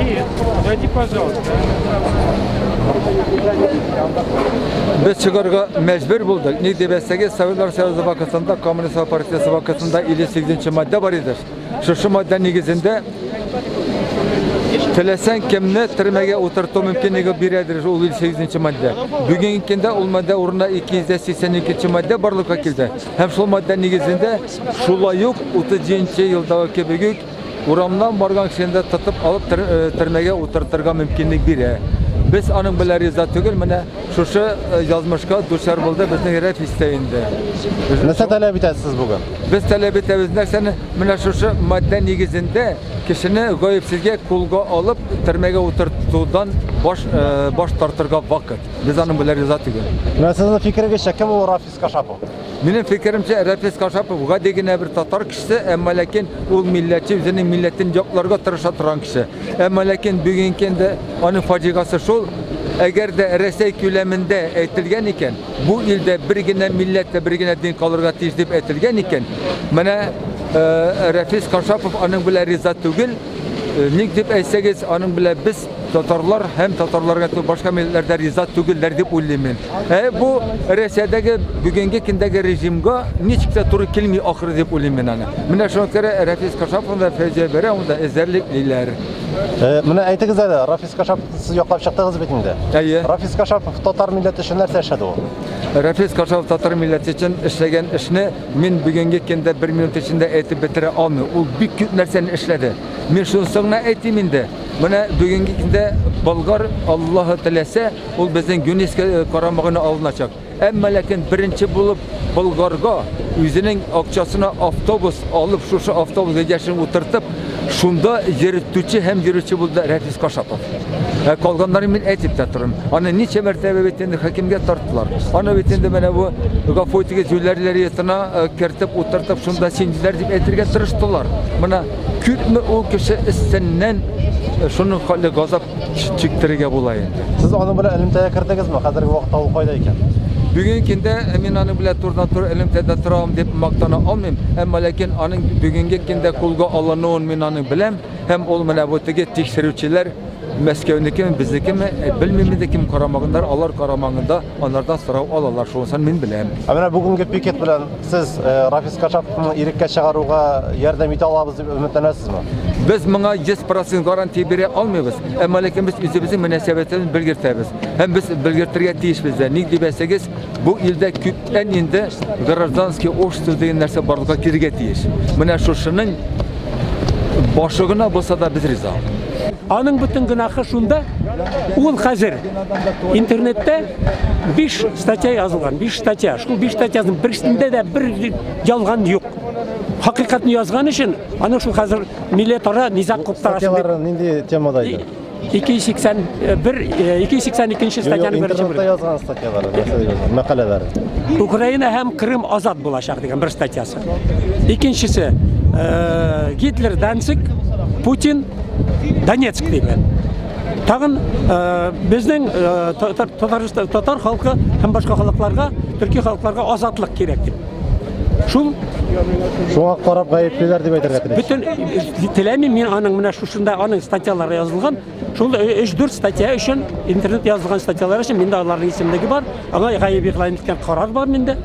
Подойди, пожалуйста. Без чыгарга мәҗбүр булдык. Ник дип әйтсәгез, Советлар Союзы вакытында, Коммунистлар партиясе вакытында 58 маддә бар иде. Шушы маддә нигезендә теләсәң кемне төрмәгә утырту мөмкинлеге бирәдер ул 58 маддә. Бүгенге көндә ул маддә урынына 282 маддә барлыкка килде. Һәм шул маддә нигезендә шулай ук 37 елдагы кебек үк урамнан барган кешене дә тотып алып төрмәгә утыртырга мөмкинлек бирә. Без аның белән риза түгел, менә шушы язмышка дучар булды безнең Рәфис тә инде. Нәрсә таләп итәсез бүген? Без таләп итәбез нәрсәне? Менә шушы маддә нигезендә кешене гаепсезгә кулга алып төрмәгә утыртудан баш тартырга вакыт. Без аның белән риза түгел. Менә сезнең фикерегезчә, кем ул Рафис Кашапов? Минем фикеремчә, Рафис Кашапов гади генә бер татар кешесе, әмма ләкин ул милләтче, үзенең милләтен якларга тырыша торган кеше. Әмма ләкин бүгенге көндә аның фаҗигасы шул, әгәр дә Рәсәй күләмендә әйтелгән икән, бу илдә бер генә милләт тә бер генә дин калырга тиеш дип әйтелгән икән, менә Рафис Кашапов аның белән риза түгел. Ник дип әйтсәгез, аның белән без татарлар һәм татарларга түгел, башка милләтләрдә риза түгелләр дип уйлыйм мин. Бу Рәсәйдәге бүгенге көндәге режимга ничек тә туры килми ахыры дип уйлыйм мин аны. Менә шуңа күрә Рафис Кашаповны да, Фәүзия Бәйрәмовны да эзәрлеклиләр. Менә әйтегез әле, Рафис Кашаповны сез яклап чыктыгыз бит инде. Әйе. Рафис Кашапов татар милләте өчен нәрсә эшләде ул? Рафис Кашапов татар милләте өчен эшләгән эшне мин бүгенге көндә бер минут эчендә әйтеп бетерә алмыйм. Ул бик күп нәрсәне эшләде. Мин шунысын гына әйтим инде. Менә бүгенге көндә Болгар, Аллаһы теләсә, ул безнең ЮНЕСКО карамагына алыначак. Әмма ләкин беренче булып Болгарга үзенең акчасына автобус алып, шушы автобусга яшен утыртып, шунда йөртүче һәм йөрүче булды Рафис Кашапов. Ә калганнарын мин әйтеп тә торам. Аны ничә мәртәбә бит инде хакимгә тарттылар. Аны бит инде менә бу гафу итегез, юләрләр йортына кертеп утыртып, шунда синделәр дип әйтергә тырыштылар. Менә күпме ул кеше өстеннән шуның хәле газап чиктерергә була инде. Сез аның белән элемтәгә кердегезме? Хәзерге вакытта ул кайда икән? Бүгенге көндә мин аның белән турыдан-туры элемтәдә торам дип мактана алмыйм. Әмма ләкин аның бүгенге көндә кулга алынуын мин аны беләм. Һәм ул менә бу теге тикшерүчеләр Мәскәүнекеме, безнекеме, белмим инде кем карамагында, алар карамагында анардан сорау алалар. Шунысын мин беләм. Ә менә бүгенге пикет белән сез Рафис Кашаповны иреккә чыгаруга ярдәм итә алабыз дип өметләнәсезме? Без моңа 100% гарантия бирә алмыйбыз. Әмма ләкин без үзебезнең мөнәсәбәтебезне белгертәбез. Һәм без белгертергә тиешбез дә. Ник дип әйтсәгез, бу илдә күптән инде гражданский общество дигән нәрсә барлыкка килергә тиеш. Менә шушының башы гына булса да без риза. Аның бөтен гөнаһы шунда, ул хәзер интернетта 5 статья язылган, 5 статья. Шул 5 статьяның берсендә дә бер ялган юк. Хакыйкатьне язган өчен аны шул хәзер милләтара низаг куптарасы дип. Статьялары нинди темада иде? Ике йөз сиксән бер, ике йөз сиксән икенче статьяның беренче Интернетта бүлеге. язган статьялары, нәрсә дип язган? Мәкаләләре. Украина һәм Крым азат булачак дигән бер статьясы. Икенчесе, Гитлер Данциг, Путин Донецк дигән. Тагын, безнең, татар халкы һәм башка халыкларга, төрки халыкларга азатлык кирәк дип. Шул Шуңа карап гаеплиләр дип әйтергә теләйсез. Бөтен теләмим мин аның менә шушында аның статьялары язылган. Шул өч-дүрт статья өчен, интернет язылган статьялар өчен миндә аларның исемлеге бар. Аңа гаеп игълан иткән карар бар миндә.